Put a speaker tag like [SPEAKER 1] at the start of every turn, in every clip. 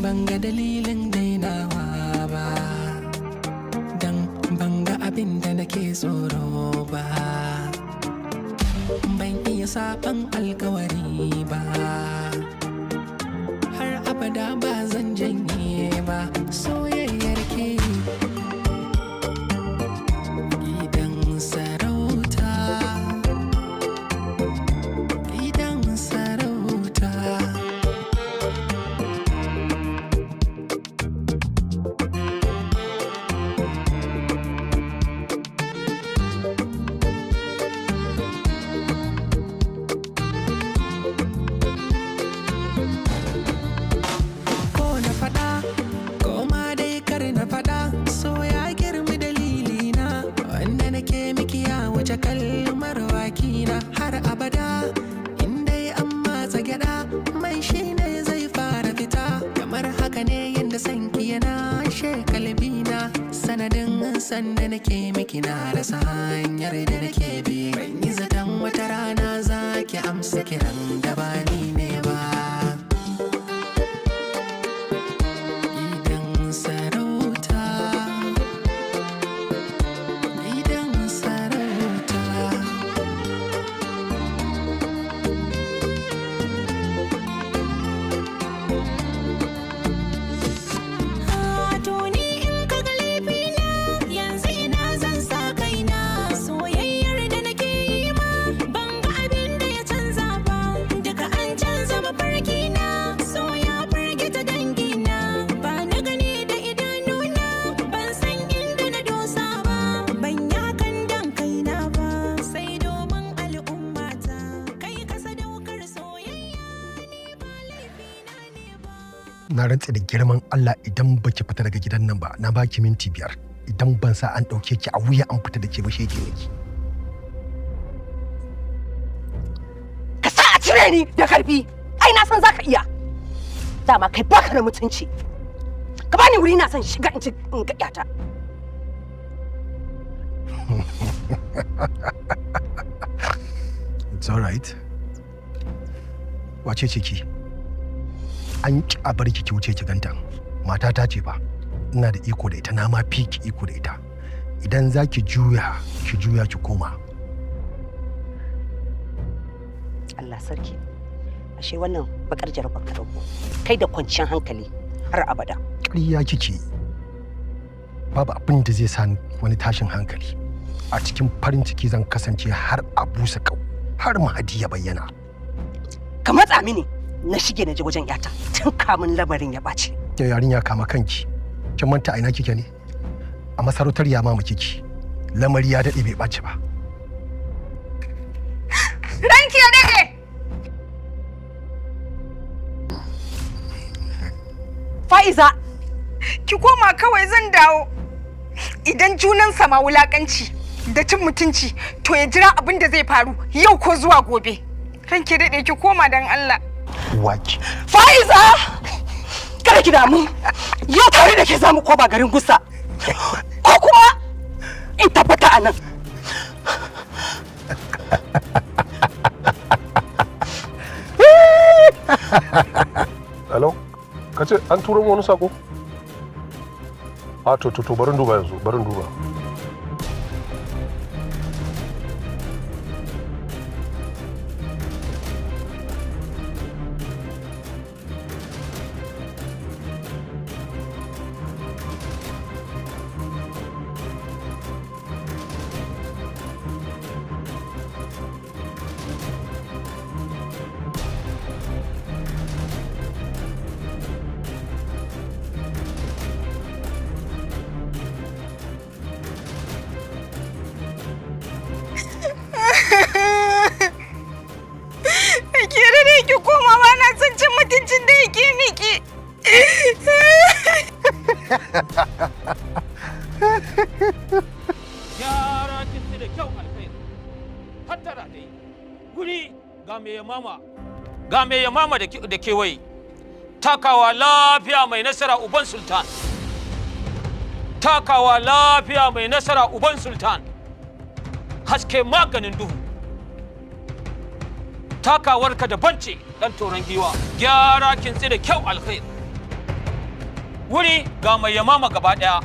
[SPEAKER 1] Ban ga dalilin dainawa ba, dan ban ga abin da nake tsoro ba. Ban iya saban alkawari ba, har abada ba zan janye ba. Soyayyar ke, gidan sarauta, gidan sarauta. Ko na faɗa ko ma dai kar na faɗa, so ya girmi dalilina. Wanda nake miki ya wuce kalmar wakina. Har abada in dai an matsa gyaɗa, mai shi ne zai fara fita. Kamar haka ne yadda sanki yana shekalbina. Sanadin sanda nake miki na rasa hanyar da nake bi. Ban yi zaton wata rana za ki amsa kiran da ba ni ne ba. Gidan sarauta, gidan sarauta.
[SPEAKER 2] To ni in ka ga laifina, yanzu ina zan sa kaina? Soyayyar da nake yi ma, ban ga abin da ya canza ba. Duka an canza mafarkina, so ya firgita dangina. Ba na gani da idanuna, ban san inda na dosa ba. Ban yi hakan dan kaina ba, sai domin al'ummata. Kai ka sadaukar soyayya, ni ba laifina ne ba.
[SPEAKER 3] Na rantse da girman Allah, idan baki fita daga gidan nan ba, na baki minti 5, idan ban sa an ɗauke ki a wuya an fita da ke ba, shege miki.
[SPEAKER 4] Ka sa a cire ni da karfi, ai na san zaka iya. Dama kai baka da mutunci. Ka bani wuri, na son shiga in ci in ga yata.
[SPEAKER 3] It's all right. Wace ce ki? An ki a bar ki ki wuce ki ganta. Matata ce fa. Ina da iko da ita, na ma fi ki iko da ita. Idan za ki juya, ki juya ki koma.
[SPEAKER 4] Allah sarki, ashe wannan bakar jarabar ka dauko. Kai da kwanciyar hankali har abada.
[SPEAKER 3] Ƙarya kike yi. Babu abin da zai sa ni wani tashin hankali. A cikin farin ciki zan kasance har a busa kau, har Mahadi ya bayyana.
[SPEAKER 4] Ka matsa mini na shige na je wajen yata tun kamun lamarin ya ɓaci.
[SPEAKER 3] Ke yarinya, kama kanki. Kin manta a ina kike ne? A masarautar yamama kike. Lamari ya daɗe bai ɓaci ba.
[SPEAKER 5] Ranki ya daɗe!
[SPEAKER 4] Fa'iza!
[SPEAKER 5] Ki koma kawai, zan dawo. Idan junan sama wulakanci da cin mutunci, to ya jira abin da zai faru yau ko zuwa gobe. Ranki ya daɗe, ki koma don Allah.
[SPEAKER 3] Waki.
[SPEAKER 4] Fa'iza! Kada ki damu. Yau tare da ke zamu koma garin Gusa. Ko kuma in tabbata a nan.
[SPEAKER 6] Hello? Ka ce an turo min wani sako? A to, barin duba yanzu, barin duba.
[SPEAKER 5] Ki yarda ki koma, ba na son cin mutuncin da yake miki.
[SPEAKER 7] Gyara kinsi da kyau, alkhairi. Hattara dai. Guri ga mai yamama. Ga mai yamama da kewaye. Takawa lafiya mai nasara uban sultan. Takawa lafiya mai nasara uban sultan. Haske maganin duhu. Takawarka daban ce, ɗan toron giwa. Gyara kintsi da kyau, alkhairi. Wuri ga mai yamama gaba ɗaya.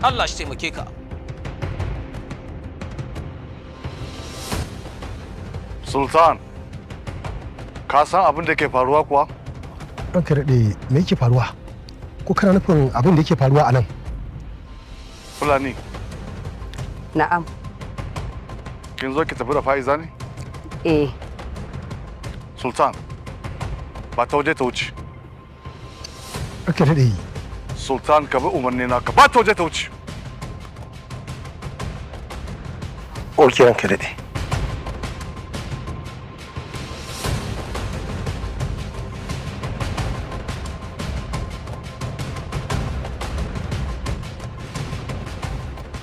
[SPEAKER 7] Allah shi taimake ka.
[SPEAKER 6] Sultan, ka san abin da ke faruwa kuwa?
[SPEAKER 3] Ranka daɗe, me yake faruwa? Ko kana nufin abin da yake faruwa a nan?
[SPEAKER 6] Fulani.
[SPEAKER 4] Na'am.
[SPEAKER 6] Kin zo ki tafi da Fa'iza ne?
[SPEAKER 4] Eh.
[SPEAKER 6] Sultan, ba ta waje ta wuce.
[SPEAKER 3] Ranka daɗe.
[SPEAKER 6] Sultan, ka bi umarni na, ka ba ta waje ta wuce.
[SPEAKER 3] Ok, ranka daɗe.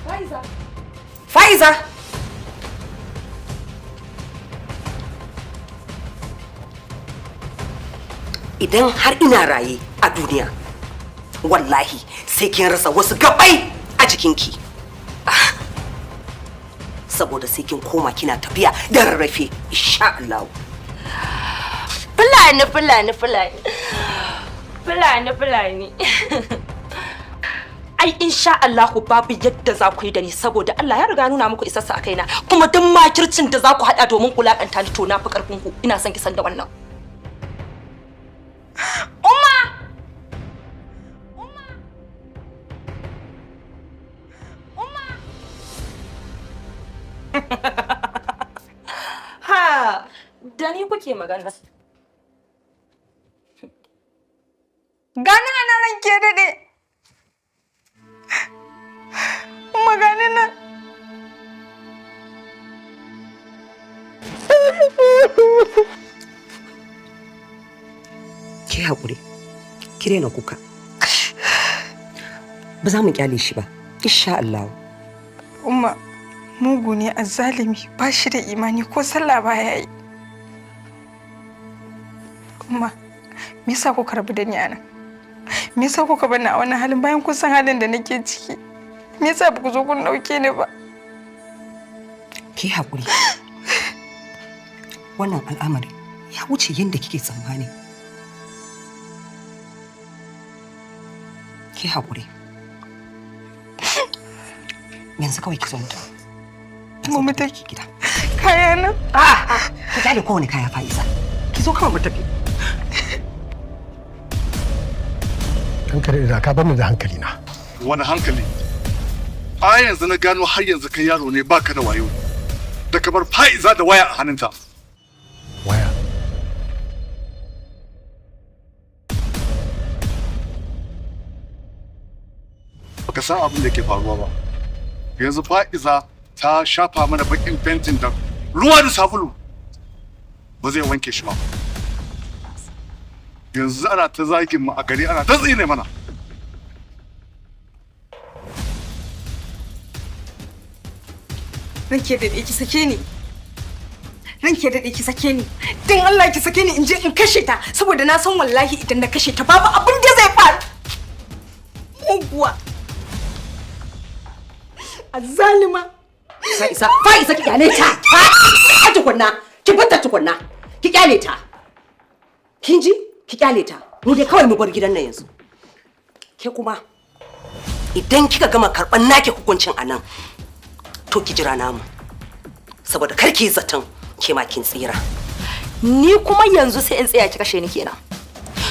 [SPEAKER 4] Fa'iza. Fa'iza! Idan har ina raye a duniya, wallahi sai kin rasa wasu gabai a jikinki. Saboda sai kin koma kina tafiya da rarrafe, insha Allah.
[SPEAKER 8] Fulani, Fulani, Fulani. Fulani, Fulani. Ai insha Allahu babu yadda za ku yi da ni saboda Allah ya riga nuna muku isarsa a kaina, kuma duk makircin da za ku hada domin ku lakanta ni to na fi karfin ku. Ina son ki san da wannan. Umma! Umma! Umma! Ha, da ni kuke magana.
[SPEAKER 5] Gani ana ranke dade. Umma gani nan.
[SPEAKER 4] Ki haƙuri, ki daina kuka. Ba za mu kyale shi ba, insha Allah.
[SPEAKER 5] Umma, mugu ne azzalimi, ba shi da imani ko sallah ba ya yi. Umma, me yasa kuka rabu da ni a nan? Me yasa kuka bar ni a wannan halin bayan kun san halin da nake ciki? Me yasa ba ku zo kun ɗauke ni ba?
[SPEAKER 4] Ki haƙuri. Wannan al'amari ya wuce yadda kike tsammani. Ki haƙuri. Yanzu kawai ki zo mutum.
[SPEAKER 5] Mu tafi
[SPEAKER 4] gida.
[SPEAKER 5] Kaya na?
[SPEAKER 4] A'a, ki kyale kowane kaya Fa'iza. Ki zo kawai mu tafi.
[SPEAKER 3] Ranka daɗe, da ka bar ni da hankali na.
[SPEAKER 6] Wani hankali? A yanzu na gano har yanzu kai yaro ne baka da wayo. Da ka bar Fa'iza da waya a hannunta.
[SPEAKER 3] Waya?
[SPEAKER 6] Baka san abin da ke faruwa ba. Yanzu Fa'iza ta shafa mana bakin fentin da ruwa da sabulu ba zai wanke shi ba. Yanzu ana ta zagin mu a gari, ana ta tsine mana.
[SPEAKER 5] Ranke daɗe ki sake ni. Ranke daɗe ki sake ni. Dan Allah ki sake ni in je in kashe ta, saboda na san wallahi idan na kashe ta babu abin da zai faru. Muguwa. Azzalima.
[SPEAKER 4] Fa'iza, Fa'iza ki kyale ta. Ha tukunna, ki fita tukunna. Ki kyale ta. Kin ji? Ki kyale ta. Mu dai kawai mu bar gidan nan yanzu. Ke kuma idan kika gama karɓar naki hukuncin a nan, to ki jira namu. Saboda kar ki yi zaton ke ma kin tsira.
[SPEAKER 8] Ni kuma yanzu sai in tsaya ki kashe ni kenan.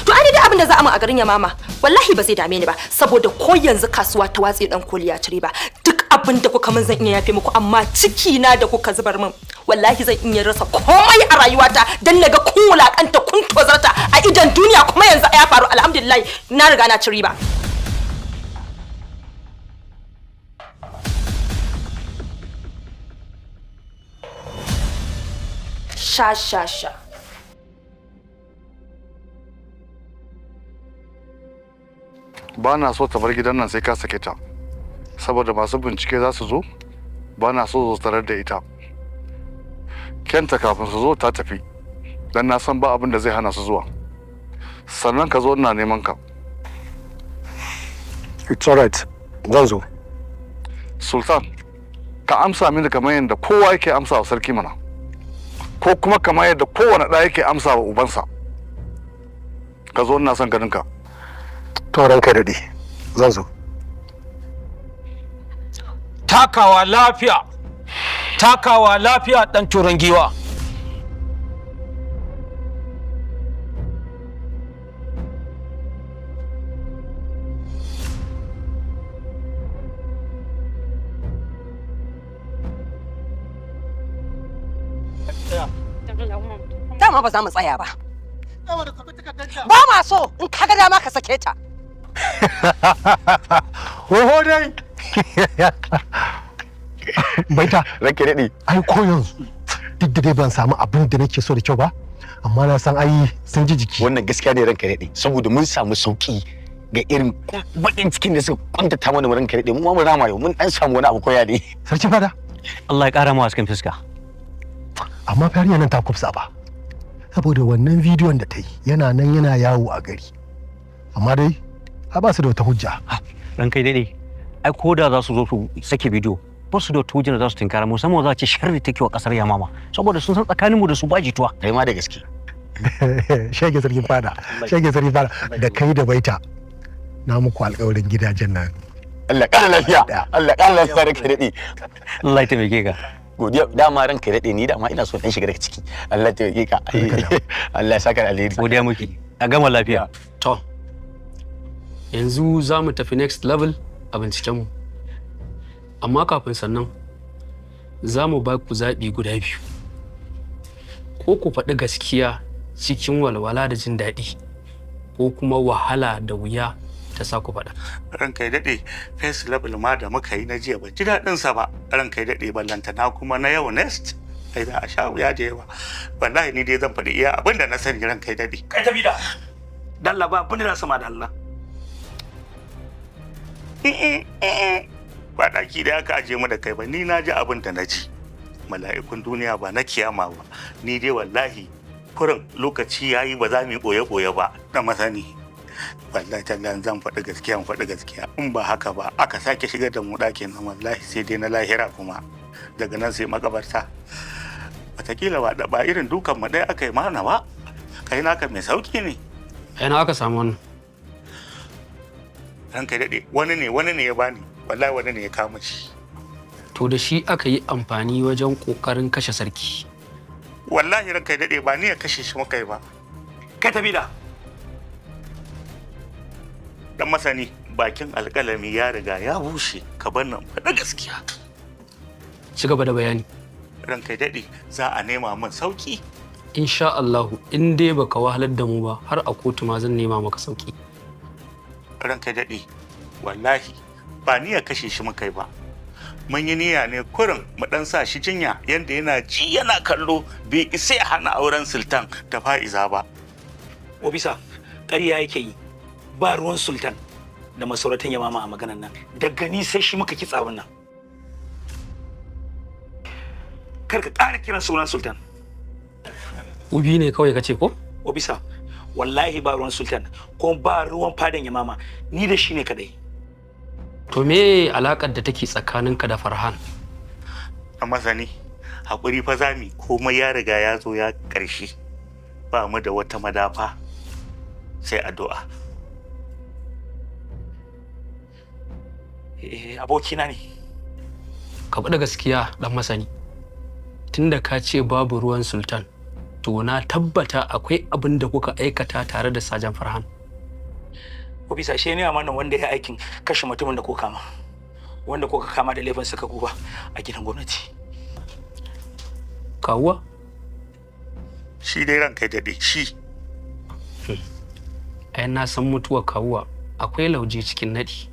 [SPEAKER 8] To ai dai abin da za a min a garin Yamama wallahi ba zai dame ni ba, saboda ko yanzu kasuwa ta watse dan koli ya cire ba. Duk abin da kuka min zan iya yafe muku, amma ciki na da kuka zubar min wallahi zan iya rasa komai a rayuwata dan naga kun wulakanta kun tozarta a idan duniya, kuma yanzu ya faru alhamdulillah na riga na ci riba. Sha sha sha.
[SPEAKER 6] Ba na so ta bar gidan nan sai ka sake ta. Saboda masu bincike za su zo, ba na so su tarar da ita. Kenta kafin su zo ta tafi, dan na san ba abin da zai hana su zuwa. Sannan ka zo ina neman ka.
[SPEAKER 3] It's alright. Zan zo.
[SPEAKER 6] Sultan, ka amsa mini kamar yadda kowa yake amsa wa sarki mana. Ko kuma kamar yadda kowane ɗa yake amsa wa ubansa. Ka zo ina son ganin ka.
[SPEAKER 3] To ranka daɗe, zan zo.
[SPEAKER 7] Takawa lafiya, takawa lafiya, dan turan giwa.
[SPEAKER 4] Dama ba za mu tsaya ba. Ba ma so, in ka ga dama ka sake ta.
[SPEAKER 3] Oho dai. Baita.
[SPEAKER 9] Ranka daɗe.
[SPEAKER 3] Ai ko yanzu duk da dai ban samu abin da nake so da kyau ba, amma na san ai sun ji jiki.
[SPEAKER 9] Wannan gaskiya ne, ranka daɗe, saboda mun samu sauki ga irin baƙin cikin da suka kwantata mana. Ranka daɗe, mu ma mu rama yau, mun dan samu wani abu koya ne.
[SPEAKER 3] Sarki fada.
[SPEAKER 10] Allah ya ƙara mu hasken fuska.
[SPEAKER 3] Amma fa yarinyar nan ta kufsa ba. Saboda wannan bidiyon da ta yi yana nan yana yawo a gari. Amma dai a ba su da wata hujja.
[SPEAKER 10] Ranka daɗe, ai ko da za su zo su sake bidiyo, ba su da wata hujja da za su tinkara, musamman za a ce sharri take wa kasar Yamama, saboda sun san tsakaninmu da su ba jituwa.
[SPEAKER 9] Kai ma da gaske.
[SPEAKER 3] Shege sarkin fada, shege sarkin fada, da kai da Baita. Na muku alƙawarin gidajen nan.
[SPEAKER 9] Allah ƙara lafiya. Allah ƙara lafiya, ranka daɗe.
[SPEAKER 10] Allah ya taimake ka.
[SPEAKER 9] Godiya dama, ranka daɗe, ni dama ina so dan shiga daga ciki. Allah ya taimake ka. Allah ya saka da alheri.
[SPEAKER 10] Godiya muke. A gama lafiya.
[SPEAKER 11] To, yanzu za mu tafi next level a bincikenmu. Amma kafin sannan, za mu ba ku zaɓi guda biyu. Ko ku faɗi gaskiya cikin walwala da jin daɗi, ko kuma wahala da wuya ta sa ku faɗa.
[SPEAKER 6] Ranka ya daɗe, first level ma da muka yi na jiya ban ji daɗin sa ba, ranka ya daɗe, ballantana kuma na yau next. Ai za a sha wuya da yawa. Wallahi ni dai zan faɗi iya abin da na sani, ranka ya daɗe.
[SPEAKER 12] Kai tafi da dalla, ba abin da sama da Allah.
[SPEAKER 6] Ba ɗaki da aka aje mu da kai ba, ni na ji abin da na ji. Mala'ikun duniya ba na kiyama ba. Ni dai wallahi kurin lokaci yayi, ba za mu yi ɓoye-ɓoye ba na masani. Wallahi tallan zan faɗi gaskiya, in faɗi gaskiya. In ba haka ba aka sake shigar da mu ɗakin nan, wallahi sai dai na lahira, kuma daga nan sai makabarta. Wataƙila ba ba irin dukan mu ɗaya aka yi mana ba, kai naka mai sauki ne.
[SPEAKER 11] A ina aka samu wannan?
[SPEAKER 6] Ranka ya daɗe, wani ne ya bani, wallahi wani ne ya kama shi.
[SPEAKER 11] To, da shi aka yi amfani wajen ƙoƙarin kashe sarki.
[SPEAKER 6] Wallahi ranka ya daɗe, ba ni ya kashe shi muka yi ba.
[SPEAKER 12] Kai tafi da
[SPEAKER 6] Dan masani, bakin alƙalami ya riga ya bushe, ka bar nan faɗi gaskiya.
[SPEAKER 11] Ci gaba da bayani.
[SPEAKER 6] Ranka ya daɗe, za a nema min sauki.
[SPEAKER 11] Insha Allahu, in dai baka wahalar da mu ba, har a kotu ma zan nema maka sauki.
[SPEAKER 6] Ranka ya daɗe, wallahi ba ni ya kashe shi muka yi ba. Mun yi niyya ne kurin mu dan sa shi jinya yanda yana ji yana kallo bai isa ya hana auren Sultan da Fa'iza ba.
[SPEAKER 12] Ofisa, ƙarya yake yi. Ba ruwan Sultan da masarautar Yamama a maganan nan. Daga ni sai shi muka kitsa wannan. Kar ka ƙara kiran sunan Sultan.
[SPEAKER 11] Ubi ne kawai kace ko?
[SPEAKER 12] Ofisa, wallahi ba ruwan Sultan kuma ba ruwan fadan Yamama, ni da shi ne kadai.
[SPEAKER 11] To, me alakar da take tsakaninka da Farhan?
[SPEAKER 6] A masani, haƙuri fa zami, komai ya riga ya zo ya ƙarshe, ba mu da wata madafa sai addu'a.
[SPEAKER 12] Eh, abokina ne.
[SPEAKER 11] Ka faɗi gaskiya, dan masani. Tunda ka ce babu ruwan Sultan, to na tabbata akwai abin da kuka aikata tare da Sajan Farhan.
[SPEAKER 12] Ofisa, shi ne mana wanda ya aikin kashe mutumin da ko kama. Wanda kuka kama da laifin saka guba a gidan gwamnati.
[SPEAKER 11] Kawuwa?
[SPEAKER 6] Shi dai, ranka ya daɗe, shi.
[SPEAKER 11] Ai na san mutuwar Kawuwa akwai lauje cikin naɗi.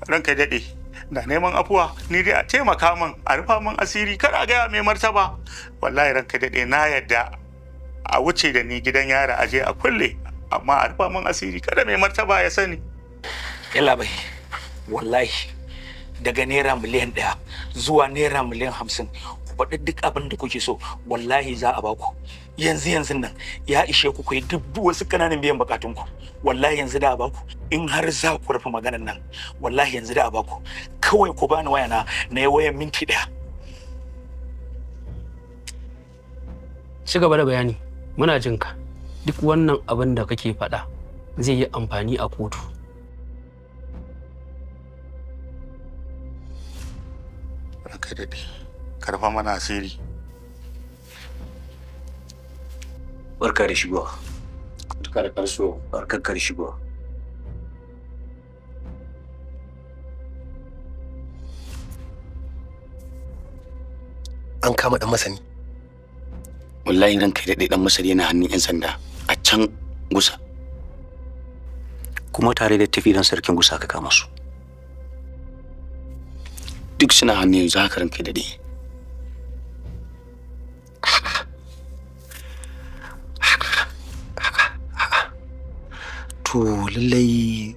[SPEAKER 6] Ranka ya daɗe, na neman afuwa, ni dai a taimaka min a rufa min asiri, kar a gaya mai martaba. Wallahi ranka ya daɗe, na yadda a wuce da ni gidan yara aje a kulle, amma a rufa min asiri, kada mai martaba ya sani.
[SPEAKER 12] Yallabai, wallahi daga ₦1 miliyan zuwa ₦50 miliyan, ku faɗi duk abin da kuke so, wallahi za a baku. Yanzu yanzu nan ya ishe ku ku yi duk wasu ƙananan biyan bukatunku. Wallahi yanzu da a baku, in har za ku rufe maganar nan, wallahi yanzu da a baku. Kawai ku bani wayana na yi wayan minti 1.
[SPEAKER 11] Ci gaba da bayani, muna jin ka. Duk wannan abin da kake faɗa Zai yi amfani a kotu.
[SPEAKER 6] Ranka daɗe, karfa mana asiri.
[SPEAKER 10] Barka da shigowa. Barka da karso. Barka da shigowa.
[SPEAKER 3] An kama dan masani.
[SPEAKER 9] Wallahi ranka daɗe, dan masani yana hannun 'yan sanda a can Gusa.
[SPEAKER 10] Kuma tare da tafi dan sarkin Gusa ka kama su.
[SPEAKER 9] Duk suna hannu yanzu haka, ranka daɗe.
[SPEAKER 3] To lallai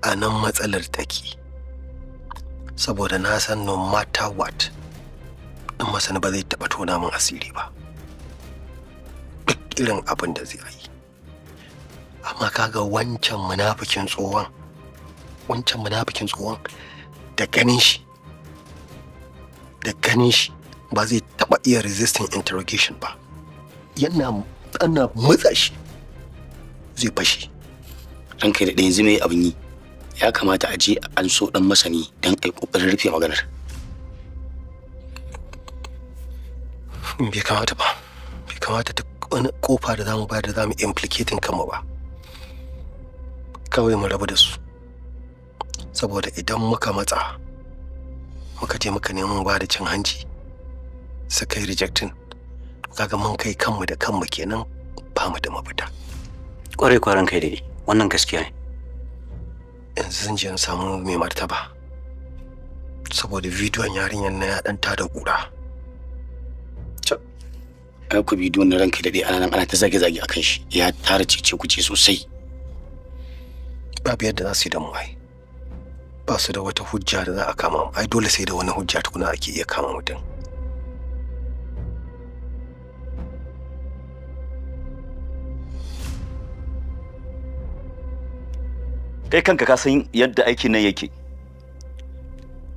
[SPEAKER 3] a nan matsalar take, saboda na san no matter what dan masani ba zai taɓa tona min asiri ba, duk irin abin da zai yi. Amma kaga wancan munafikin tsohon, wancan munafikin tsohon, da ganin shi ba zai taɓa iya resisting interrogation ba. Yana ana matsa shi zai fashe.
[SPEAKER 9] Ranka daɗe, yanzu mai abin yi? Ya kamata a je an so dan masani don ai kokarin rufe maganar.
[SPEAKER 3] Bai kamata ba, bai kamata duk wani kofa da zamu bayar da zamu implicating kanmu ba. Kawai mu rabu da su, saboda idan muka matsa muka je muka nemi ba da cin hanci suka yi rejecting, kaga mun kai kanmu da kanmu kenan, ba mu da mafita.
[SPEAKER 10] Kwarai kwaran kai daidai, wannan gaskiya ne.
[SPEAKER 3] Yanzu zan je in samu mai martaba, saboda bidiyon yarinyar na ya dan tada kura.
[SPEAKER 9] Ai ku bidiyon na, ranka daɗe, ana nan ana ta zage-zage akan shi, ya tara cece kuce sosai.
[SPEAKER 3] Babu yadda za su yi da mu, ai ba su da wata hujja da za a kama mu. Ai dole sai da wani hujja tukuna ake iya kama mutum.
[SPEAKER 13] Kai kanka ka san yadda aikin nan yake,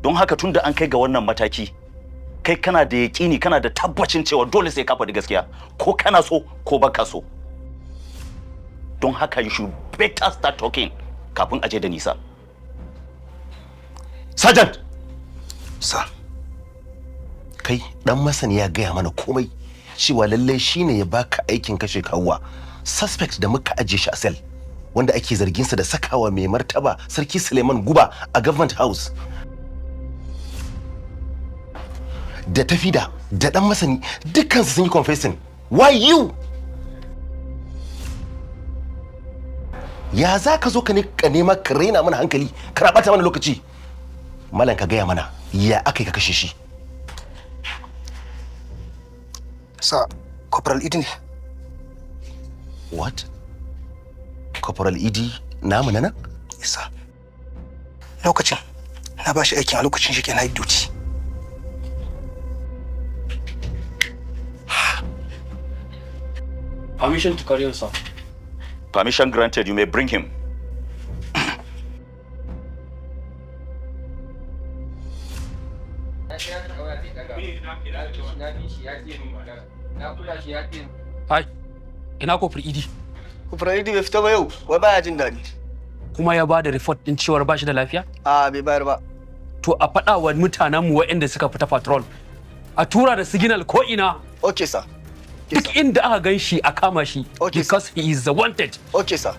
[SPEAKER 13] don haka tun da an kai ga wannan mataki, kai kana da yaƙini, kana da tabbacin cewa dole sai ka faɗi gaskiya, ko kana so ko baka so. Don haka you should better start talking kafin aje da nisa. Sergeant.
[SPEAKER 14] Sa kai dan masani ya gaya mana komai, cewa lallai shine ya baka aikin kashe kawuwa, suspect da muka ajiye shi a cell, wanda ake zarginsa da sakawa mai martaba Sarki Suleiman guba a Government House. Da tafida da dan masani dukkansu sun yi confessing. Why you? Ya za ka zo ka ne ka nema ka raina mana hankali, ka rabata mana lokaci? Malam, ka gaya mana ya aka yi ka kashe shi.
[SPEAKER 15] Sa Corporal Idi ne.
[SPEAKER 14] What? Corporal Idi namu na nan?
[SPEAKER 15] Isa lokacin na ba shi aikin, a lokacin shi ke night duty.
[SPEAKER 11] Permission to carry on, sir.
[SPEAKER 13] Permission granted. You may bring him.
[SPEAKER 11] Hai, ina Kofur Idi?
[SPEAKER 16] Kofur Idi bai fita ba yau, wai baya jin daɗi.
[SPEAKER 11] Kuma ya ba da report din cewar ba shi da lafiya?
[SPEAKER 16] A bai bayar ba.
[SPEAKER 11] To a faɗa wa mutanenmu waɗanda suka fita patrol. A tura da signal ko ina.
[SPEAKER 16] Okay, sir.
[SPEAKER 11] Duk inda aka gan shi a kama shi. Because he is the wanted.
[SPEAKER 16] Okay, sir.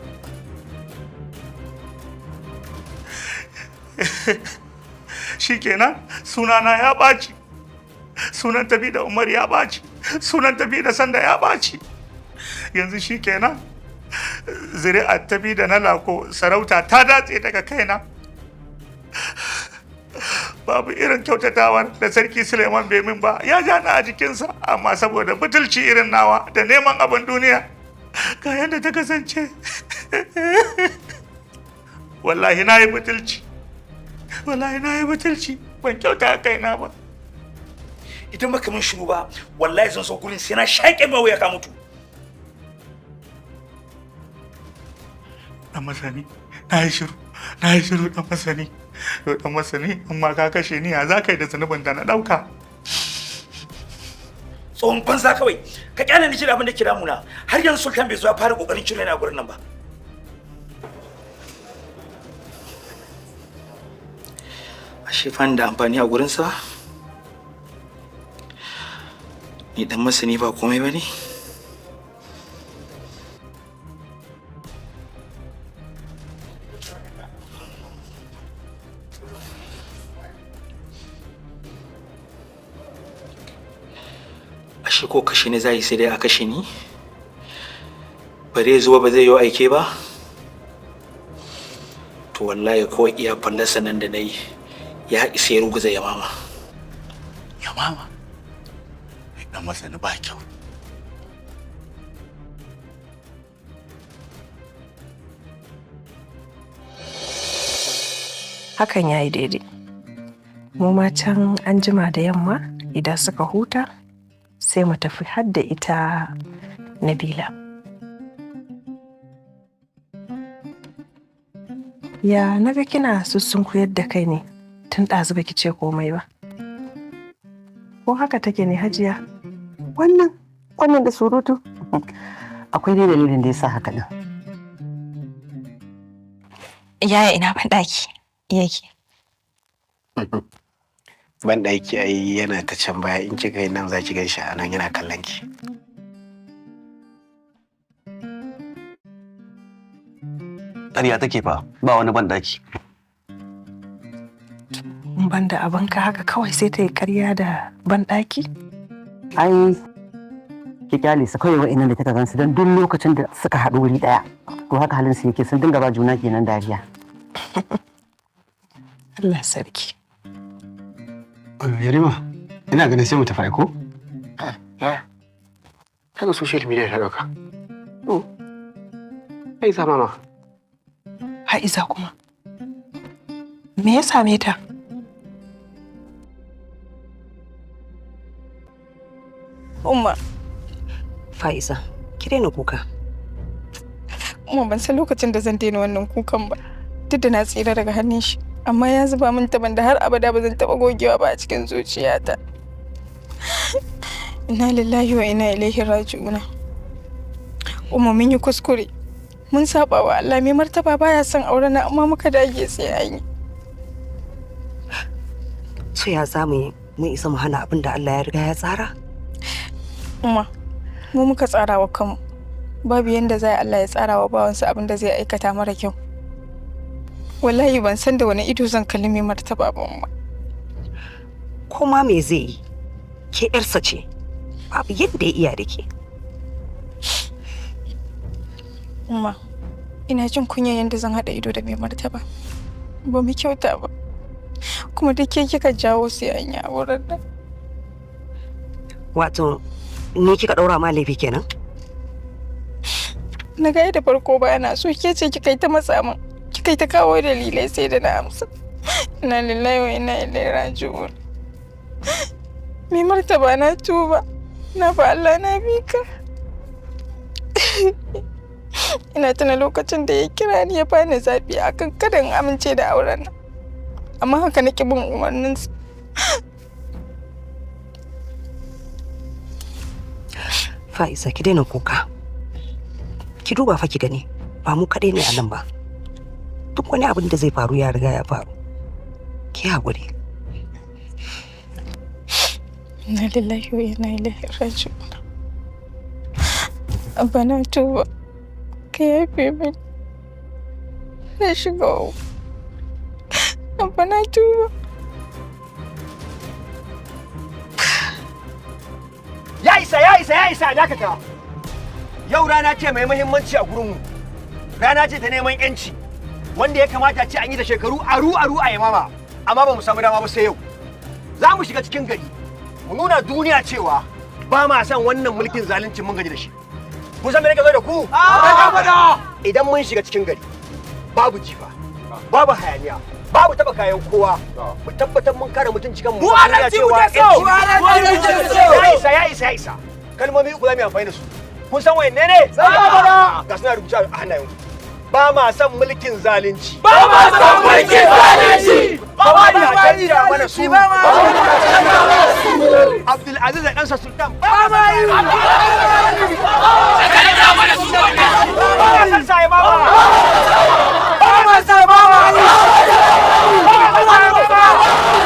[SPEAKER 17] Shikenan, sunana ya ɓaci, sunan tafi da Umar ya ɓaci, sunan tafi da Sanda ya ɓaci. Yanzu shikenan, zuri'ar tafi da na Lako, sarauta ta datse daga kaina. Babu irin kyautatawar da Sarki Suleiman bai min ba, ya ja ni a jikinsa, amma saboda butulci irin nawa da neman abin duniya, ga yadda ta kasance. Wallahi na yi butulci, wallahi na yi butulci, ban kyauta a kaina ba.
[SPEAKER 12] Idan baka min shiru ba, wallahi zan so gurin sai na shaƙe ma wuya ka mutu.
[SPEAKER 17] Dan masani, na yi shiru, na yi shiru, dan masani. To dan masani, amma ka kashe ni, ya za ka yi da zunubin da na ɗauka?
[SPEAKER 12] Tsohon banza, kawai ka kyale ni da abin da ke damuna. Har yanzu Sultan bai zo ya fara kokarin cire ni a gurin nan ba. Ashe fa da amfani a gurinsa? Ni dan masani ba komai ba ne? Ashe ko kashe ni za yi sai dai a kashe ni? Bare zuwa ba zai yi aike ba? To wallahi ko iya fallasa nan da na yi ya isa ya ruguza ya mama.
[SPEAKER 18] Ya mama? Dan masani ba kyau.
[SPEAKER 5] Hakan ya yi daidai. Mu ma can an jima da yamma idan suka huta sai mu tafi har da ita Nabila. Ya naga kina sussunkuyar da kai ne tun ɗazu baki ce komai ba. Ko haka take ne, Hajiya?
[SPEAKER 4] Wannan da surutu. Akwai dai dalilin da ya sa haka din.
[SPEAKER 8] Yaya, ina ban ɗaki yake?
[SPEAKER 3] Ban ɗaki ai yana ta can baya. In kika yi nan za ki gan shi a nan yana kallon ki.
[SPEAKER 19] Ƙarya take fa, ba wani ban ɗaki.
[SPEAKER 5] Ban da abinka, haka kawai sai ta yi ƙarya da banɗaki?
[SPEAKER 4] Ai ki kyale su kawai, wa'annan da kika gansu, don duk lokacin da suka haɗu wuri ɗaya to haka halin su yake, sun dinga ba juna kenan dariya.
[SPEAKER 5] Allah sarki.
[SPEAKER 3] Yarima, ina ganin sai mu tafi aiko?
[SPEAKER 15] Ya.
[SPEAKER 3] Kaga social media ta ɗauka. Oh. Ai sa mama.
[SPEAKER 5] Ha'iza kuma. Me ya same ta?
[SPEAKER 8] Umma.
[SPEAKER 4] Fa'iza, ki daina kuka.
[SPEAKER 5] Umma, ban san lokacin da zan daina wannan kukan ba. Duk da na tsira daga hannun shi, amma ya zuba min taban da har abada ba zan taɓa gogewa ba a cikin zuciyata. Inna lillahi wa inna ilaihi raji'una. Umma, mun yi kuskure. Mun saba wa Allah. Mai martaba baya son auren na, amma muka dage sai an yi.
[SPEAKER 4] To ya za mu yi? Mun isa mu hana abin da Allah ya riga ya tsara?
[SPEAKER 5] Umma, mu muka tsara wa kanmu. Babu yanda zai Allah ya tsara wa bawansa abin da zai aikata mara kyau. Wallahi ban san da wani ido zan kalli mai martaba ba, Umma.
[SPEAKER 4] Ko ma me zai yi? Ke yarsa ce. Babu yadda ya iya da ke.
[SPEAKER 5] Umma, ina jin kunya yanda zan haɗa ido da mai martaba. Ba mu kyauta ba. Kuma da ke kika jawo sai an yi auren nan.
[SPEAKER 4] Wato, ni kika ɗaura ma laifi kenan?
[SPEAKER 5] Na ga da farko ba na so, ke ce kika yi ta matsa min. Kika yi ta kawo dalilai sai da na amsa. Inna lillahi wa inna ilaihi raji'un. Mai martaba, na tuba. Na fa Allah, na bi ka. Ina tuna lokacin da ya kira ni ya bani zaɓi akan kada in amince da auren nan. Amma haka nake bin umarninsa.
[SPEAKER 4] Fa'iza, ki daina kuka. Ki duba fa ki gani, ba mu kaɗai ne a nan ba. Duk wani abin da zai faru ya riga ya faru. Ki haƙuri.
[SPEAKER 5] Inna lillahi wa inna ilaihi raji'un. Abba, na tuba. Ka yafe min. Na shiga uku. Abba, na tuba.
[SPEAKER 16] Ya isa, ya isa, ya isa, dakata. Yau rana ce mai muhimmanci a gurinmu. Rana ce ta neman yanci. Wanda ya kamata ce an yi da shekaru aru aru a Yamama, amma ba mu samu dama ba sai yau. Za mu shiga cikin gari, mu nuna duniya cewa ba ma son wannan mulkin zalunci, mun gaji da shi. Kun san me nake zo da ku? Idan mun shiga cikin gari, babu jifa, babu hayaniya, babu taba kayan kowa. Mu tabbatar mun kare mutunci kanmu.
[SPEAKER 7] Mu adalci muke so!
[SPEAKER 16] Mu adalci muke so! Ya isa, ya isa, ya isa. Kalmomi uku za mu yi amfani da su. Kun san wayanne ne? Ga suna rubuce a hannayen. Ba ma son mulkin zalunci.
[SPEAKER 7] Ba ma son mulkin zalunci!
[SPEAKER 16] Ba ma canja mana su. Abdul Aziz da ɗansa Sultan. Ba ma yi.
[SPEAKER 7] Canja mana su!
[SPEAKER 16] Ba ma son sa ba ma. Ba ma son ba ma. Ba ma son ba ma.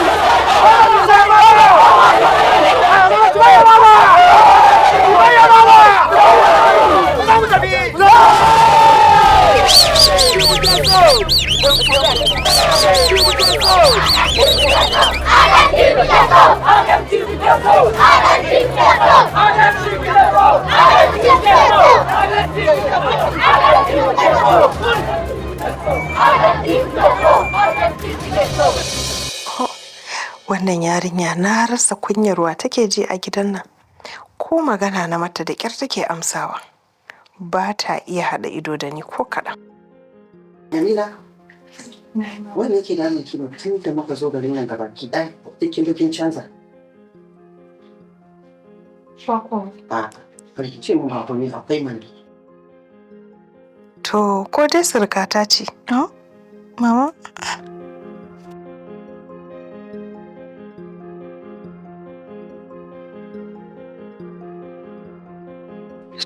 [SPEAKER 5] Wannan yarinya na rasa kunyarwa take ji a gidan nan. Ko magana na mata da ƙyar take amsawa. Ba ta iya haɗa ido da ni ko kaɗan.
[SPEAKER 20] Jamila, wanda yake damun ki ne tun da muka zo garin nan gaba ki ɗaya duk kin bi kin canza. A, kar ki ce mun ba komai akwai mana.
[SPEAKER 5] To, ko dai surukata ce? Oh, mama?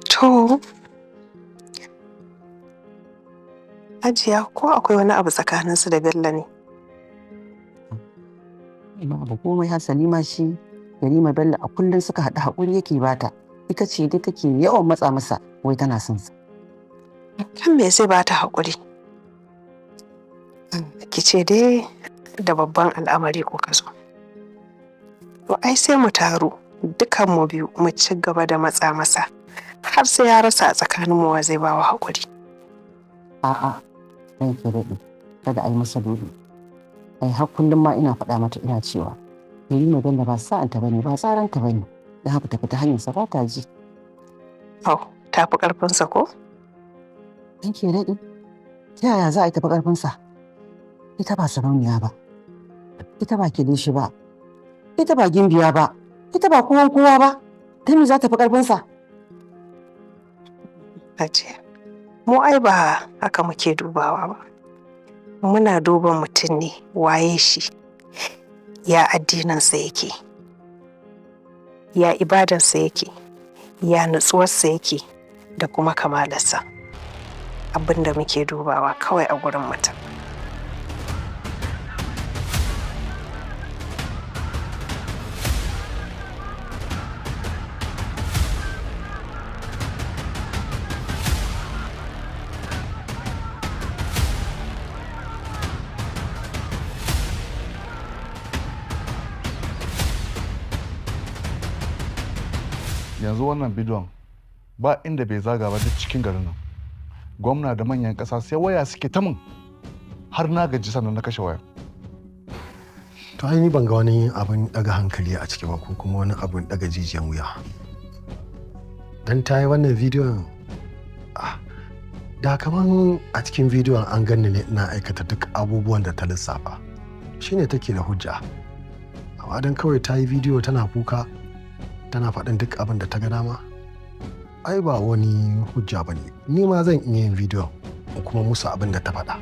[SPEAKER 5] To, Hajiya ko akwai wani abu tsakaninsu da Bello ne?
[SPEAKER 20] Babu komai hasali ma shi Yarima Bello a kullum suka haɗu haƙuri yake bata. Ita ce dai take yawan matsa masa wai tana son sa.
[SPEAKER 5] Kan me zai bata haƙuri? Ki ce dai da babban al'amari kuka zo. To ai sai mu taru dukan mu biyu mu ci gaba da matsa masa har sai ya rasa a tsakaninmu wa zai bawa haƙuri.
[SPEAKER 20] A'a, ran ki daɗe, kada a yi masa dole. Ai har kullum ma ina faɗa mata ina cewa Yarima Bello ba sa'anta bane ba tsaranta bane. Da haka tafi ta hanyar sa ba ta ji.
[SPEAKER 5] Au, ta fi ƙarfinsa ko?
[SPEAKER 20] Ran ki daɗe, ta yaya za a yi tafi ƙarfinsa? Ita ba sarauniya ba, ita ba kilishi ba, ita ba gimbiya ba, ita ba kowan kowa ba, ta me za ta fi ƙarfinsa?
[SPEAKER 5] Hajiya, mu ai ba haka muke dubawa ba. Muna duba mutum ne waye shi, ya addininsa yake, ya ibadansa yake, ya nutsuwarsa yake da kuma kamalarsa. Abin da muke dubawa kawai a gurin mutum.
[SPEAKER 6] Yanzu wannan bidiyon ba inda bai zaga ba duk cikin garin nan. Gwamna da manyan ƙasa sai waya suke ta min har na gaji sannan na kashe waya.
[SPEAKER 3] To ai ni ban ga wani abin daga hankali a ciki ba ko kuma wani abin daga jijiyan wuya. Dan ta yi wannan bidiyon da kaman a cikin bidiyon an ganni ne ina aikata duk abubuwan da ta lissafa. Shine take da hujja. Amma dan kawai ta yi bidiyo tana kuka tana faɗin duk abin da ta ga dama. Ai ba wani hujja ba ne. Ni ma zan iya yin bidiyon in kuma musu abin da ta faɗa.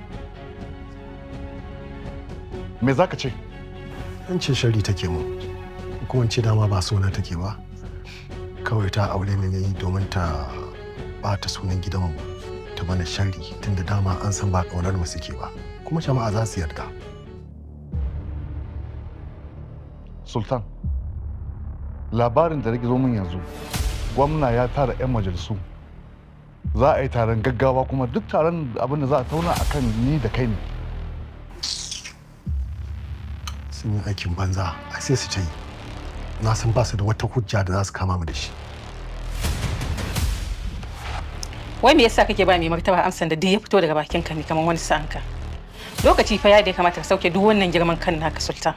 [SPEAKER 6] Me za ka ce?
[SPEAKER 3] An ce shari take mu. Kuma in ce dama ba suna take ba. Kawai ta aure ni ne domin ta ɓata sunan gidanmu ta mana shari tunda dama an san ba ƙaunar mu suke ba. Kuma jama'a za su yarda.
[SPEAKER 6] Sultan, labarin da nake zo min yanzu, gwamna ya tara 'yan majalisu. Za a yi taron gaggawa kuma duk taron abin da za a tauna akan ni da kai ne.
[SPEAKER 3] Sun yi aikin banza, ai sai su ta yi. Na san ba su da wata hujja da za su kama mu da shi.
[SPEAKER 21] Wai me yasa kake ba mai martaba amsan da duk ya fito daga bakin ka ne kamar wani sa'anka? Lokaci fa ya da ya kamata ka sauke duk wannan girman kan naka Sultan.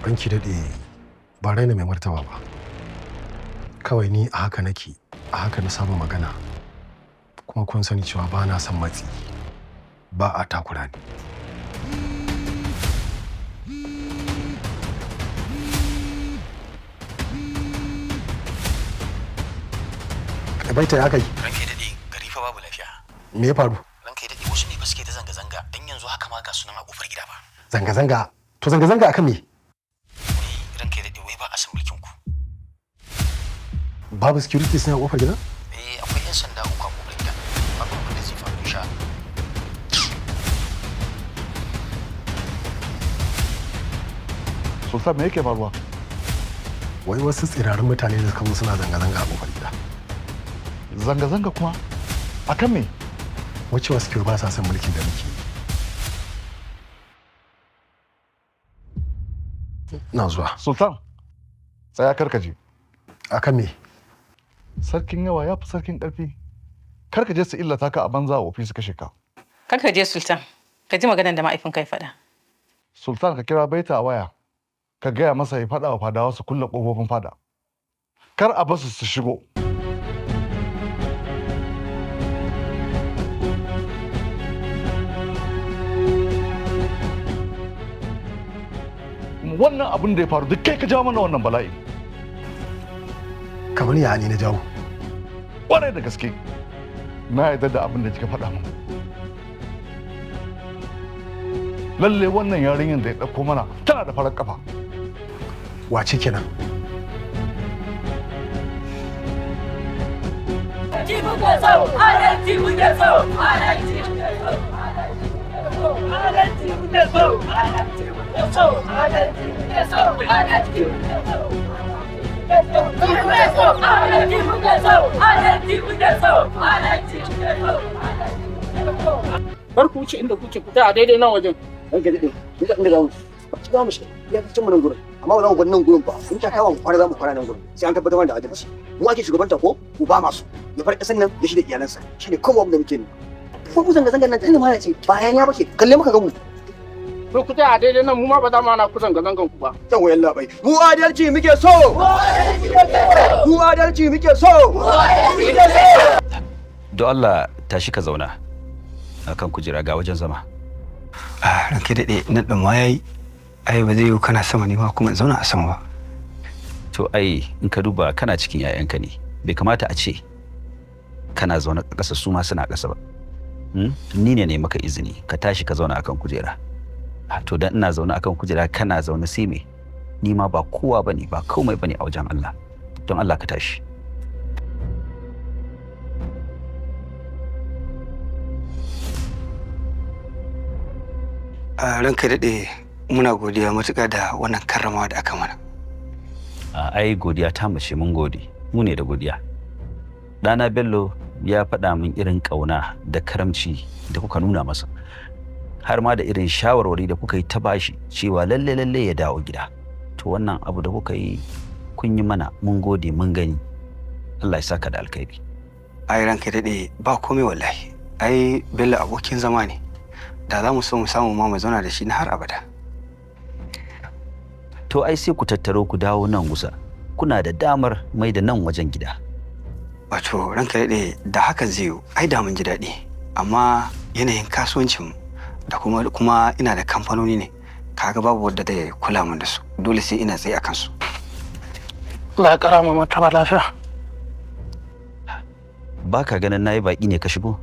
[SPEAKER 3] Ranki daɗe ba raina mai martaba ba. Kawai ni a haka nake, a haka na saba magana. Kuma kun sani cewa ba na son matsi, ba a takura ni. Baita ya kai,
[SPEAKER 12] Ranka ya daɗe, gari fa babu lafiya.
[SPEAKER 3] me ya faru?
[SPEAKER 12] Ranka ya daɗe, wasu ne fa suke ta zanga-zanga, dan yanzu haka ma ga sunan a kofar gida ba.
[SPEAKER 3] Zanga-zanga, to zanga-zanga akan me?
[SPEAKER 12] Ranka ya daɗe, wai ba a san mulkin ku.
[SPEAKER 3] Babu security suna kofar gidan?
[SPEAKER 12] Eh, akwai 'yan sanda uku a kofar gidan. Babu abin da zai faru insha Allah.
[SPEAKER 6] Sultan me yake faruwa?
[SPEAKER 3] Wai wasu tsirarin mutane da suka zo suna zanga-zanga a kofar gida.
[SPEAKER 6] Zanga-zanga kuma? Akan me?
[SPEAKER 1] Wacce wasu ke ba sa son mulkin da muke. Na zuwa.
[SPEAKER 6] Sultan, tsaya karka je.
[SPEAKER 1] Akan me?
[SPEAKER 6] Sarkin yawa ya fi sarkin ƙarfi. Karka je su illata ka a banza a ofis su kashe ka.
[SPEAKER 21] Karka je Sultan, ka ji maganar da ma'aifinka ya faɗa.
[SPEAKER 6] Sultan, ka kira Baita a waya. Ka gaya masa ya faɗa wa fadawa su kulle ƙofofin fada. Kar a basu su shigo. Wannan abin da ya faru duk kai ka jawo mana wannan bala'i.
[SPEAKER 1] Kamar ya ne na jawo?
[SPEAKER 6] Ƙwarai da gaske. Na yarda da abin da kika faɗa min. Lalle wannan yarinyar da ya ɗauko mana tana da farar kafa.
[SPEAKER 1] Wace kenan?
[SPEAKER 2] Adalci muke so, adalci muke so, adalci muke so, adalci muke so, adalci muke so, adalci muke so. Muke so, adalci muke so, adalci muke so, adalci muke so.
[SPEAKER 22] Kar ku wuce inda kuke fita a daidai nan wajen.
[SPEAKER 16] Ranka daɗe, inda za mu za mu shiga, ya fi cin mu nan gurin. Amma ba za mu bar nan gurin ba, in ta kawo mu kwana za mu kwana nan gurin. Sai an tabbatar da adalci. Mu ake shugabanta ko mu ba masu. Ya bar ƙasar nan da shi da iyalansa. Shi ne kowa da muke nema. Ko ku zanga-zangar nan ta inda ma ce bayan ya bace kalle muka ga mu.
[SPEAKER 22] To ku tsaya a daidai nan mu ma ba za mu hana ku zanga-zangan ku ba.
[SPEAKER 16] Yawa yalla bai. Mu adalci muke so. Mu adalci muke so.
[SPEAKER 23] Don Allah tashi ka zauna akan kujera, ga wajen zama.
[SPEAKER 15] Ranka daɗe, nan ɗin ma yayi. Ai ba zai yiwu kana sama ne ma kuma in zauna a sama ba.
[SPEAKER 23] To ai in ka duba kana cikin 'ya'yanka ne, bai kamata a ce kana zaune a ƙasa su ma suna ƙasa ba. Ni ne ne maka izini ka tashi ka zauna akan kujera. To dan ina zaune akan kujera kana zaune sai me? Ni ma ba kowa bane, ba komai bane a wajen Allah. Don Allah ka tashi.
[SPEAKER 15] Ranka daɗe, muna godiya matuƙa da wannan karramawa da aka mana.
[SPEAKER 23] Ai godiya ta mace, mun gode, mu ne da godiya. Ɗana Bello ya faɗa min irin ƙauna da karamci da kuka nuna masa, har ma da irin shawarwari da kuka yi ta bashi cewa lalle lalle ya dawo gida. To wannan abu da kuka yi kun yi mana, mun gode, mun gani. Allah ya saka da alkhairi.
[SPEAKER 15] Ai ranka daɗe, ba komai wallahi. Ai Bello abokin zama ne. Da za mu so mu samu ma mu zauna da shi na har abada.
[SPEAKER 23] To ai sai ku tattaro ku dawo nan gusa. Kuna da damar mai da nan wajen gida.
[SPEAKER 15] Wato ranka daɗe, da hakan zai yiwu ai da mun ji daɗi. Amma yanayin kasuwancin da kuma ina da kamfanoni ne, kaga babu wadda zai kula min da su, dole sai ina tsaye a kansu.
[SPEAKER 22] Allah ya kara ma martaba lafiya.
[SPEAKER 23] Ba ka ganin nayi baki ne ka shigo?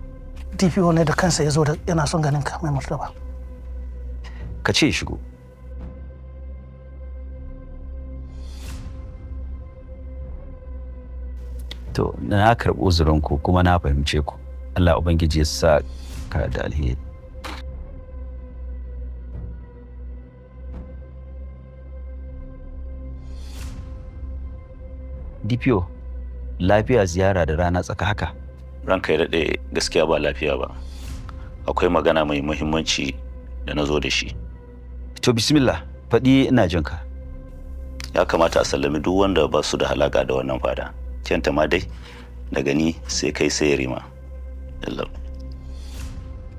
[SPEAKER 22] DPO ne da kansa ya zo da yana son ganin ka mai martaba.
[SPEAKER 23] Ka ce shigo. To na karɓi uzurinku kuma na fahimce ku. Allah Ubangiji ya sa ka da alheri. DPO, lafiya ziyara da rana tsaka haka?
[SPEAKER 13] Ranka ya daɗe, gaskiya ba lafiya ba. Akwai magana mai muhimmanci da na zo da shi.
[SPEAKER 23] To bismillah, faɗi ina jin ka.
[SPEAKER 13] Ya kamata a sallami duk wanda ba su da halaka da wannan fada. Kyanta ma dai, daga ni sai kai sai Rima.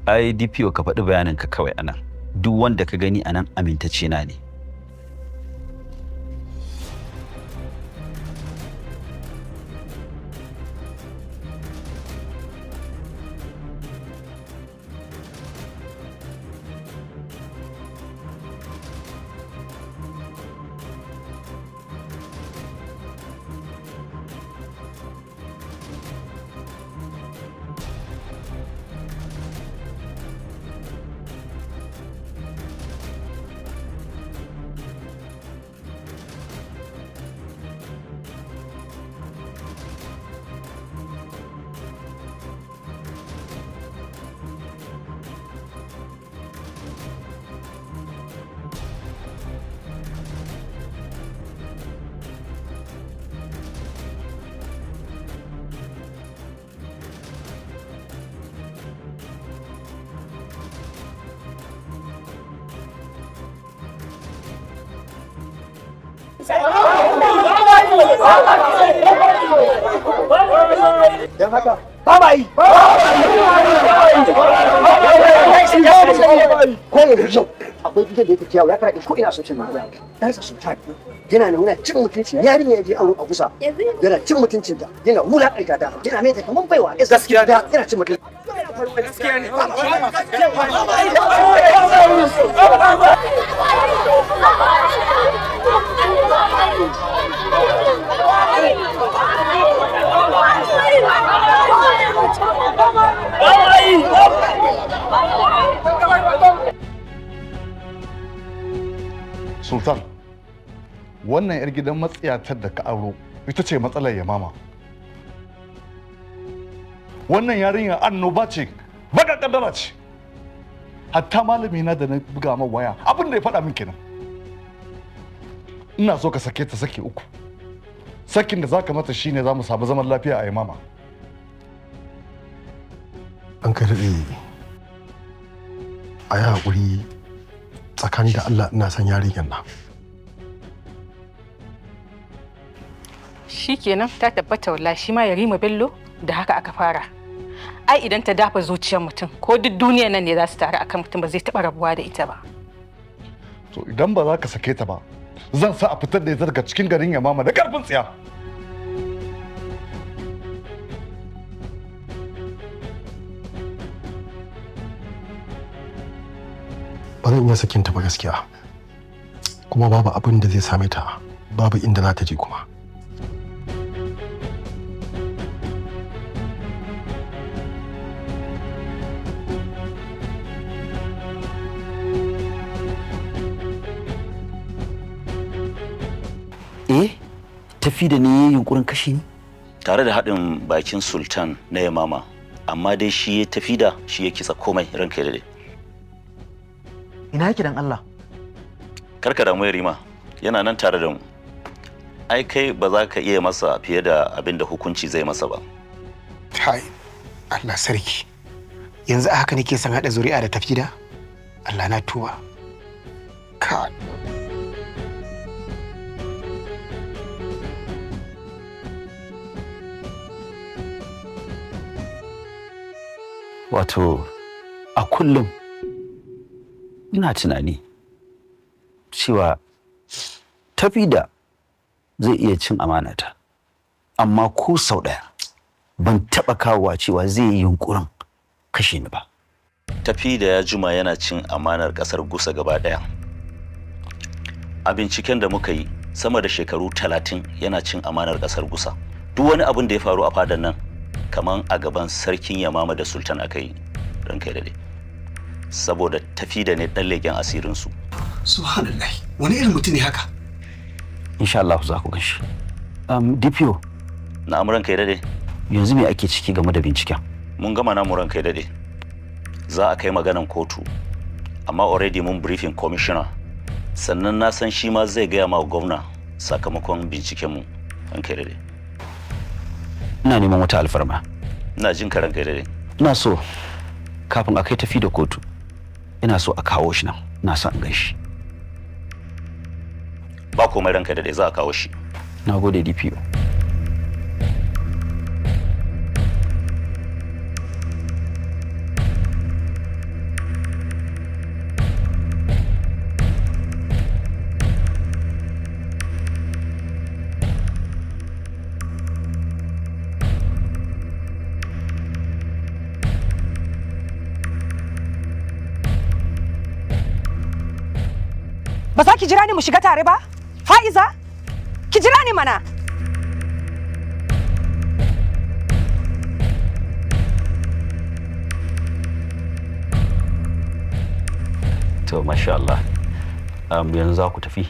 [SPEAKER 23] Ai DPO ka faɗi bayanin ka kawai anan. Duk wanda ka gani anan amintacce na ne.
[SPEAKER 16] Don haka ba ma yi. Ko yanzu yau akwai gidan da yake kiyawo ya karaɗe ko ina social media. Ɗansa Sultan yana nuna cin mutunci yarinya ya je auro a kusa. Yana cin mutuncinta, yana wulaƙanta ta, yana mai ta kamar baiwa. Gaskiya da yana cin mutunci.
[SPEAKER 9] Gaskiya ne.
[SPEAKER 6] Sultan, wannan 'yar gidan matsiyatar da ka aro ita ce matsalar Yamama. Wannan yarinya annoba ce, baka kaddara ce. Hatta malami na da na buga ma waya, abin da ya faɗa min kenan. Ina so ka sake ta sake uku. Sakin da zaka mata shine za mu samu zaman lafiya a Yamama.
[SPEAKER 1] An kai daɗe, a yi haƙuri, tsakani da Allah ina son yarinyar nan.
[SPEAKER 21] Shikenan ta tabbata, wallahi shi ma Yarima Bello da haka aka fara. Ai idan ta dafa zuciyar mutum, ko duk duniyar nan ne za su taru akan mutum, ba zai taɓa rabuwa da ita ba.
[SPEAKER 6] To idan ba za ka sake ta ba, zan sa a fitar da ita daga cikin garin Yamama da ƙarfin tsiya.
[SPEAKER 1] Ba zan iya sakin ta ba gaskiya. Kuma babu abin da zai same ta, babu inda za ta je kuma.
[SPEAKER 23] Eh, tafi da ne yunkurin kashe ni?
[SPEAKER 13] Tare da haɗin bakin Sultan na Yamama, amma dai shi ya tafi da shi ya kitsa komai, ranka ya daɗe.
[SPEAKER 10] Ina yake dan Allah?
[SPEAKER 13] Karka damu Yarima, yana nan tare da mu. Ai kai ba za ka iya masa fiye da abin da hukunci zai masa ba.
[SPEAKER 15] Kai, Allah sarki. Yanzu a haka nake son haɗa zuri'a da tafida? Allah na tuba. Kai.
[SPEAKER 23] Wato, a kullum ina tunani cewa tafida zai iya cin amanata, amma ko sau ɗaya ban taɓa kawowa cewa zai yi yunkurin kashe ni ba.
[SPEAKER 13] Tafi da ya juma yana cin amanar ƙasar Gusa gaba ɗaya. A binciken da muka yi, sama da shekaru 30 yana cin amanar ƙasar Gusa. Duk wani abin da ya faru a fadan nan, kaman a gaban sarkin Yamama da Sultan aka yi, ranka ya daɗe. Saboda tafi da ne ɗan leƙen asirinsu.
[SPEAKER 15] Subhanallah, wani irin mutum ne haka?
[SPEAKER 23] Insha Allah za ku gan shi. DPO.
[SPEAKER 13] Na'am, ranka ya daɗe.
[SPEAKER 23] Yanzu me ake ciki game da binciken?
[SPEAKER 13] Mun gama namu, ranka ya daɗe. Za a kai maganan kotu, amma already mun briefing commissioner. Sannan na san shi ma zai gaya ma gwamna sakamakon bincikenmu, ranka ya daɗe.
[SPEAKER 23] Ina neman wata alfarma.
[SPEAKER 13] Ina jin ka, ranka ya daɗe.
[SPEAKER 23] Ina so kafin a kai tafi da kotu, ina so a kawo shi nan, ina son in gan shi.
[SPEAKER 13] Ba komai, ranka ya daɗe, za a kawo shi.
[SPEAKER 23] Na gode, DPO.
[SPEAKER 4] Ba za ki jira ni mu shiga tare ba? Fa'iza? Ki jira ni mana.
[SPEAKER 23] To masha Allah. Yanzu za ku tafi,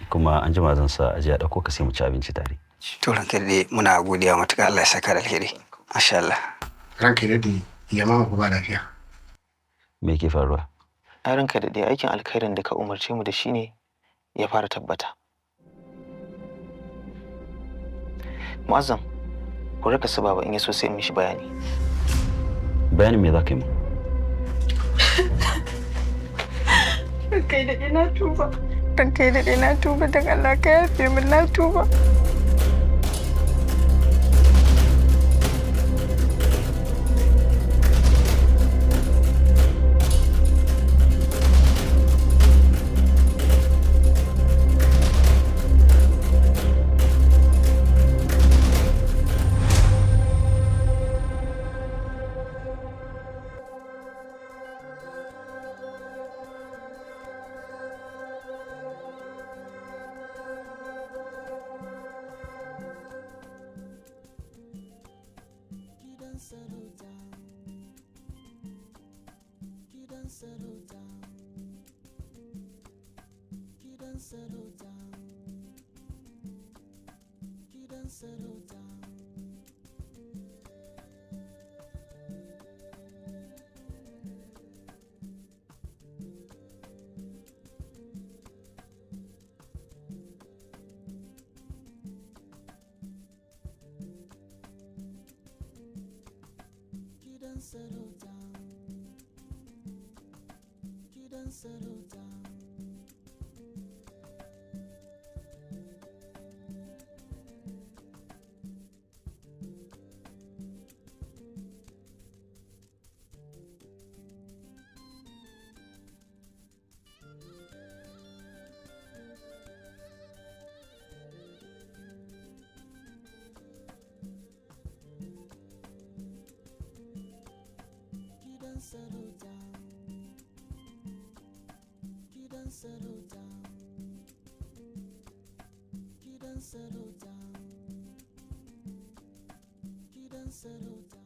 [SPEAKER 23] kuma an jima zan sa aje a ɗauko ka sai mu ci abinci tare.
[SPEAKER 15] To ranka daɗe, muna godiya matuƙa, Allah ya saka da alheri. Masha Allah.
[SPEAKER 14] Ranka daɗe, Yamama ba lafiya.
[SPEAKER 23] Me ke faruwa?
[SPEAKER 24] Ai ranka daɗe, aikin alkhairin da ka umarce mu da shi ne ya fara tabbata. Mu'azzam, ku raka su baba, in ya so sai in mishi bayani.
[SPEAKER 23] Bayanin me za ka yi mu?
[SPEAKER 5] Ranka daɗe, na tuba. Ranka daɗe, na tuba, don Allah ka yafe min, na tuba.
[SPEAKER 9] Gidan sarauta. Gidan sarauta. Gidan sarauta. Gidan sarauta. Gidan sarauta. Gidan sarauta. Gidan sarauta. Gidan sarauta. Gidan sarauta.